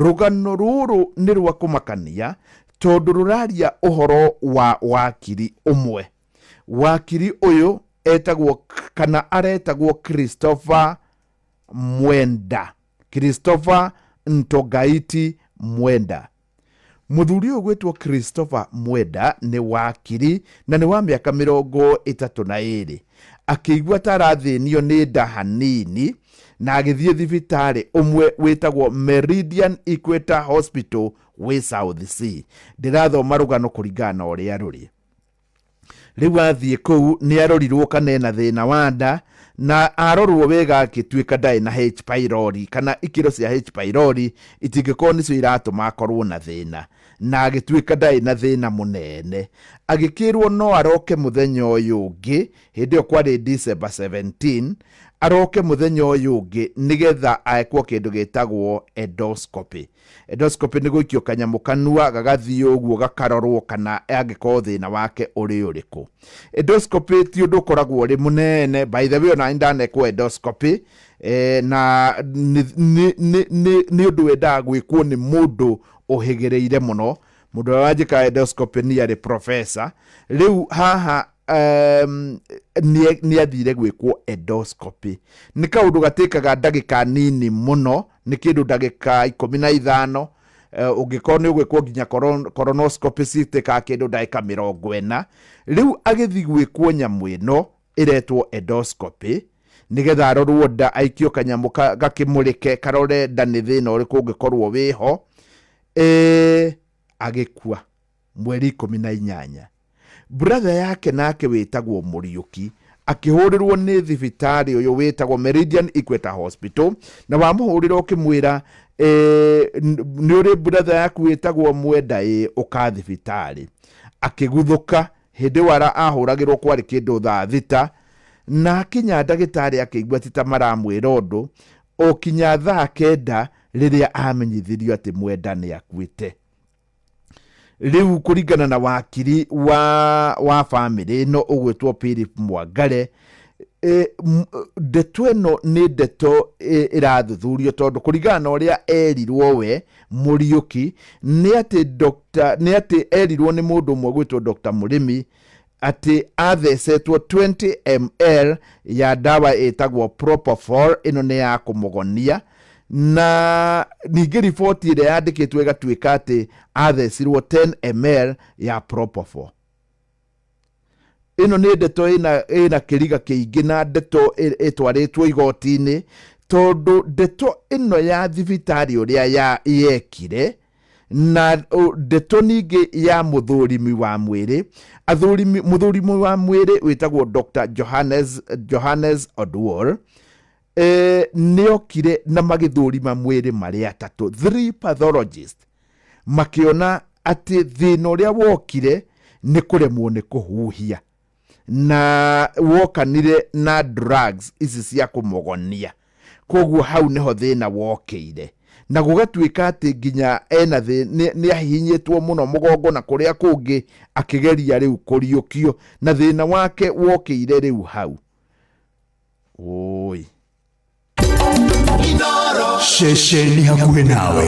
Rũgano rũrũ nĩ rwa kũmakania tondũ rũraria ũhoro wa wakiri ũmwe. Wakiri ũyũ etagwo kana aretagwo Christopher Mwenda. Christopher Ntogaiti Mwenda. Mũthuri ũyũ gwĩtwo Christopher Mwenda nĩ wakiri na nĩ wa mĩaka 32. Akĩigua ta arathĩnio nĩ nda hanini na agĩthiĩ thibitarĩ ũmwe wĩtagwo Meridian Equator Hospital wĩ South C. Ndĩrathoma rũgano kũringana na ũrĩa rũrĩ. Rĩu athiĩ kũu nĩ arorirwo kana ena thĩna wa nda, na arorwo wega agĩtuĩka ndarĩ na H pylori, kana ikĩro cia H pylori itingĩkorwo nĩcio iratũma akorwo na thĩna, na agĩtuĩka ndarĩ na thĩna mũnene. Agĩkĩrwo no aroke mũthenya ũyũ ũngĩ, hĩndĩ ĩyo kwarĩ December 17, aroke mũthenya ũyũ ũngĩ nĩgetha ekwo kĩndũ gĩtagwo endoscopy. Endoscopy nĩ gũikio kanyamũ kanua gagathiĩ ũguo gakarorwo kana angĩkorwo thĩna wake ũrĩ ũrĩkũ. Endoscopy ti ũndũ ũkoragwo ũrĩ mũnene, by the way ona ndanekwo endoscopy eh, na nĩ ũndũ wendaga gwĩkwo nĩ mũndũ ũhĩgĩrĩire mũno. Mũndũ ũrĩa wanjĩkaga endoscopy nĩ arĩ professor. Rĩu haha nĩ athire gwĩkwo endoscopy. Nĩ kaũndũ gatĩkaga ndagĩka nini mũno, nĩ kĩndũ ndagĩka 15. Ũngĩkorwo nĩ ũgwĩkwo nginya colonoscopy citĩkaga kĩndũ ndagĩka 40. Rĩu agĩthiĩ gwĩkwo nyamũ ĩno ĩretwo endoscopy nĩgetha arorwo nda, aikio kanyamũ gakĩmũrĩke karore nda nĩ thĩna ũrĩkũ ũngĩkorwo wĩho. Agĩkua mweri 18. Brother yake nake wĩtagwo Mũriũki akĩhũrĩrwo nĩ thibitarĩ ũyũ wĩtagwo Meridian Equator Hospital, na wamũhũrĩra ũkĩmwĩra nĩ ũrĩ brother yaku wĩtagwo Mwenda, ĩ ũka thibitarĩ. Akĩguthũka hĩndĩ ĩyo ahũragĩrwo kwarĩ kĩndũ thaa 6, na akinya ndagĩtarĩ akĩigua ti ta maramwĩra ũndũ, o kinya thaa 9 rĩrĩa amenyithirio atĩ Mwenda nĩ akuĩte. Rĩu kũringana na wakiri wa bamĩrĩ ĩno ũgwĩtwo Philip Mwangare, ndeto ĩno nĩ ndeto ĩrathuthurio tondũ kũringana na ũrĩa erirwo we Mũriũki nĩ atĩ doctor, nĩ atĩ erirwo nĩ mũndũ ũmwe ũgwĩtwo Dr. Mũrĩmi atĩ athecetwo 20 ml ya ndawa ĩtagwo Propofol, ĩno nĩ ya kũmũgonia, na ningĩ riboti ĩrĩa yandĩkĩtwo ĩgatuĩka atĩ athecirwo 10 ml ya Propofol. Ĩno nĩ ndeto ĩna kĩriga kĩingĩ na ndeto ĩtwarĩtwo igoti-inĩ, tondũ ndeto ĩno ya thibitarĩ ũrĩa yekire na ndeto ningĩ ya mũthũrimi wa mwĩrĩ, athũrimi, mũthũrimi wa mwĩrĩ wĩtagwo Dr. Johannes Oduor, nĩokire na magĩthũrima mwĩrĩ marĩ atatũ, 3 pathologist, makĩona atĩ thĩna ũrĩa wokire nĩ kũremwo nĩ kũhuhia na wokanire na drugs ici cia kũmogonia, koguo hau nĩho thĩna wokĩire, na gũgatuĩka atĩ nginya ena nĩ ahihinyĩtwo mũno mũgongo na kũrĩa kũngĩ akĩgeria rĩu kũriũkio, na thĩna wake wokĩire rĩu hau. Oi. Ceceni hakuhĩ nawe.